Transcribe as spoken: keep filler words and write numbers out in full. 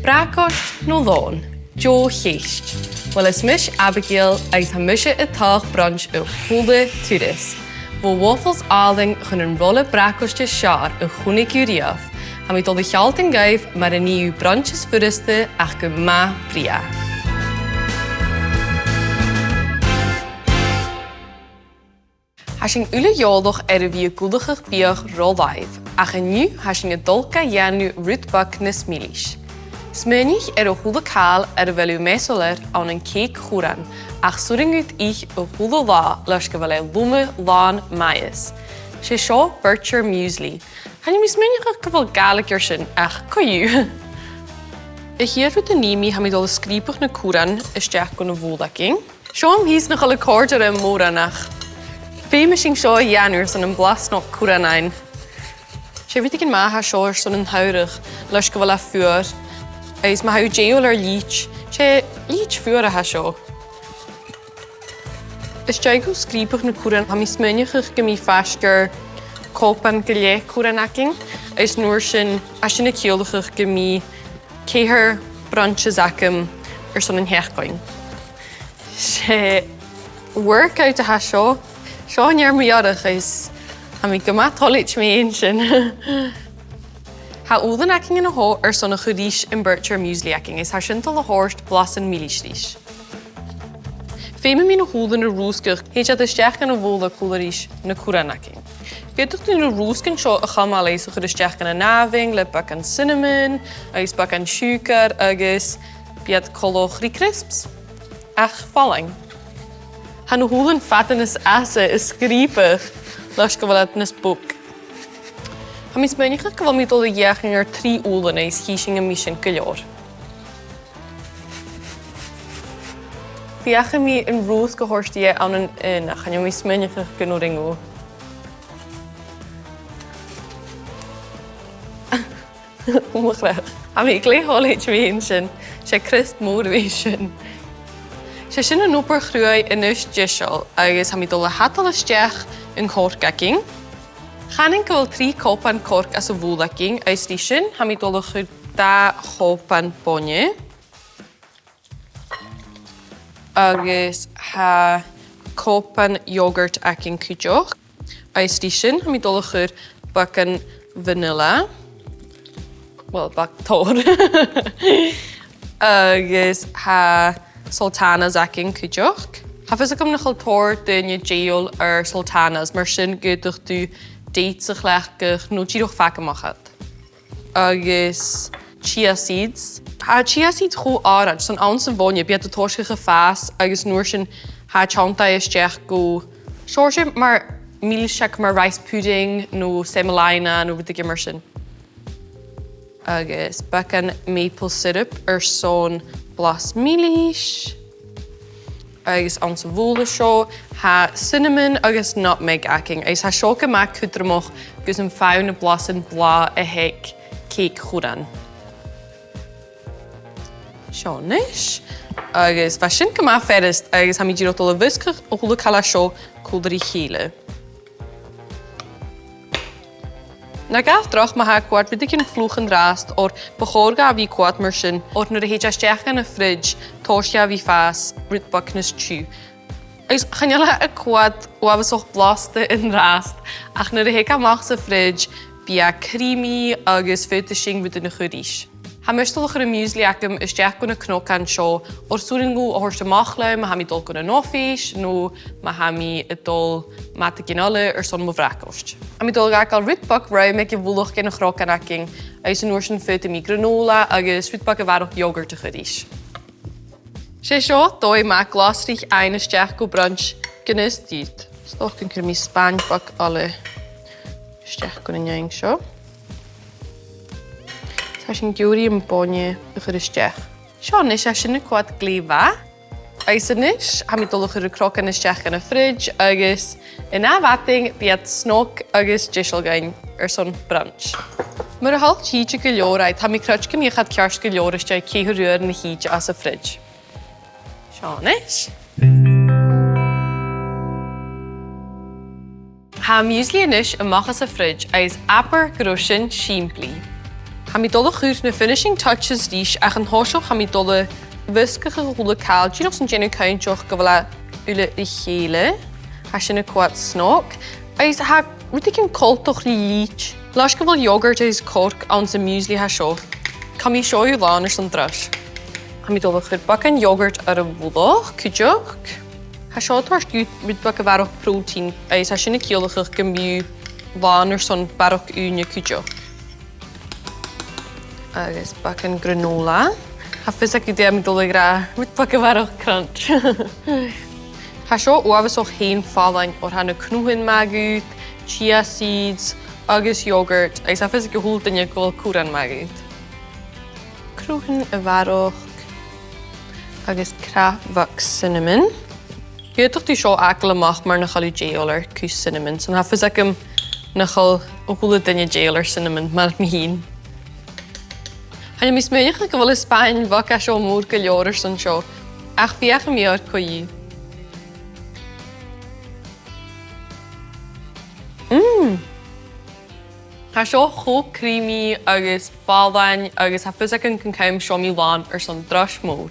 Bracaist no lòn? Deagh cheist. Uill, is mise Abigail agus tha mise a' toirt brunch a h-uile turas. Bho waffles àlainn chun an rola bracaist as fheàrr a chunnaic thu riamh. Tha mi a' dol a shealltainn dhuibh mar a nì thu brunch as furasta ach gu math brèagha. Tha sinn uile eòlach air a bhith a' gluasad biadh ro làimh, ach an-diugh tha sinn a' dol ga dhèanamh rud beag nas milis. Smaoinich air a h-uile càil air a bheil thu measail air ann an cèic churrain, ach 's urrainn dhut ithe a h-uile latha leis gu bheil e loma-làn maith. 'S e seo Bircher Muesli. Chan eil mi a' smaoineachadh gu bheil Gàidhlig air sin, ach co-dhiù. A' chiad rud a nì mi, tha mi a' dol a sgrìobadh na curran a-steach gun a' bhobhla againn. Seo am pìos nach eil a' còrdadh rium mòran, ach feumaidh sinn seo a dhèanamh airson am blas snog currain fhaighinn. 'S e rudeigin math a tha seo airson an t-samhradh, leis gu bheil e fuar, agus ma tha thu dèidheil air lìte, 's e lìte fuar a tha seo. Às dèidh dhomh sgrìobadh na curran, tha mi a' smaoineachadh gum bi faisg air copan gu leth currain againn, agus an uair sin, tha sin a' ciallachadh gum bi ceithir brunches agam airson an t-seachdain. 'S e workout a tha seo. Seo an fhear mu dheireadh is tha mi gu math toilichte mu dheidhinn sin. Tha ùbhlan againn an-seo airson a chur ris am Bircher Muesli againn, is tha sin a' dol a thoirt blasan milis ris. Feumaidh mi na h-ùbhlan a rùsgadh, thèid iad a-steach dhan a' bhobhla còmhla ris na curran againn. Gheibh thu na rùsgan seo a chumail is a chur a-steach dhan an àmhainn le beagan cinnamon agus beagan siùcar agus bidh iad coltach ri crisps. Ach fallain. Tha na h-ùbhlan fada nas fhasa a sgrìobadh leis gu bheil iad nas bog. Tha mi a' smaoineachadh gu bheil mi a' dol a dh'fheuchainn air trì ùbhlan is chì sinn am bi sin gu leòr. Feuchaidh mi an rùsg a thoirt dheth ann an aon, ach chan eil mi a' smaoineachadh gun urrainn dhomh. Mo chreach. Tha mi glè thoilichte mu dheidhinn sin. 'S e crisp mòr a bh' ann sin. 'S e sin an obair chruaidh a-nis deiseil, agus tha mi a' dol a thadal a-steach an corc againn. Chanainn gu bheil trì copan coirce anns a' bhobhla againn, agus ri sin, tha mi a' dol a chur dà chopan bainne. Agus tha copan yogurt againn cuideachd. Agus ri sin, tha mi a' dol a chur beagan vanilla. Well, beag tòrr. Agus tha sultanas againn cuideachd. Tha fios agam nach eil tòrr dhaoine dèidheil air sultanas, mar sin gheibh thu dates a chleachdadh no dìreach fàgail a-mach iad. Agus chia seeds. Tha chia seeds cho àraid, 's ann anns a' bhainne, bidh iad a' tòiseachadh a' fàs, agus an uair sin tha iad a' tionndadh a-steach gu seòrsa mar milseag, mar rice pudding, no semolina, no rudeigin mar sin. Agus beagan maple syrup airson blas milis. Agus anns a' bhobhla seo, tha cinnamon agus nutmeg againn, agus tha seo gu math cudromach gus am faigh thu na blasan blàth a th' aig cèic churrain. Seo a-nis. Agus bha sin gu math furasta, agus tha mi dìreach a' dol a mheasgachadh a h-uile càil a tha seo còmhla ri chèile. Na gabh dragh ma tha e a' coimhead rudeigin fliuch an-dràsta, oir bu chòir dha a bhith a' coimhead mar sin, oir nuair a thèid e a-steach dhan a' fridge, tòisichidh e a bhith a' fàs rud beag nas tiugh. Agus chan eil e a' coimhead uabhasach blasta an-dràsta, ach nuair a thig e a-mach às a' fridge, bidh e creamy agus faodaidh sinn rudan a chur ris. Tha mise a' dol a chur am muesli agam a-steach gu na cnocan seo, oir 's urrainn dhomh a thoirt a-mach leam ma tha mi a' dol gun an oifis, no ma tha mi a' dol madainn eile airson mo bhràcaist. Tha mi a' dol a dh'fhàgail rud beag rùm aig a' mhullach de na cnocan againn, agus an uair sin faodaidh mi granola agus rud beag a bharrachd yogurt a chur ris. 'S e seo dòigh math glasraich fhaighinn a-steach gu brunch gun fhiosta dhut. 'S dòcha gun cuir mi spàin beag eile a-steach gun an fheadhainn seo. Tha sinn ag iarraidh am bainne a chur a-steach. Seo a-nis, tha sin a' coimhead glè mhath. Agus a-nis, tha mi a' dol a chur na cnocan a-steach dhan a' fridge, agus an ath mhadainn, bidh iad snog agus deiseil dhuinn airson brunch. Mura h-eil tìde gu leòr agad, tha mi a' creidsinn gum bi iad ceart gu leòr às dèidh ceithir uairean a thìde às a' fridge. Seo a-nis. Tha muesli a-nis a-mach às a' fridge agus abair gun robh sin sìmplidh. Tha mi dol a chur na finishing touches ris, ach an toiseach tha mi dol a mheasgachadh a h-uile càil, dìreach son dèanamh cinnteach gu bheil e uile ri chèile. Tha sin a' coimhead snog. Agus tha rudeigin coltach ri lite. Leis gu bheil yogurt is coirce anns a' muesli tha seo, cumaidh seo thu làn airson dris. Tha mi dol a chur beagan yogurt air a' mhullach cuideachd. Tha seo a' toirt dhut rud beag a bharrachd protein, agus tha sin a' ciallachadh gum bi thu làn airson barrachd ùine cuideachd. Agus beagan granola. Tha fios agaibh dè tha mi dol a ràdh, rud beag a bharrachd crunch. Tha seo uabhasach fhèin fallain, oir tha na cnothan math dhut, chia seeds agus yogurt, agus tha fios aig a h-uile duine gu bheil curran math dhut. Cnothan a bharrachd agus crath bheag cinnamon. Dh'fhaodadh tu seo fhàgail a-mach mur nach eil thu dèidheil air cus cinnamon, so tha fios agam nach eil a h-uile duine dèidheil air cinnamon mar mi fhìn. Chan eil mi a' smaoineachadh gu bheil an spàin bheag a tha seo mòr gu leòr airson seo, ach feuchaidh mi air co-dhiù. Mm. Tha seo cho creamy agus fallain agus tha fios agam gun cùm seo mi làn airson dris mòr.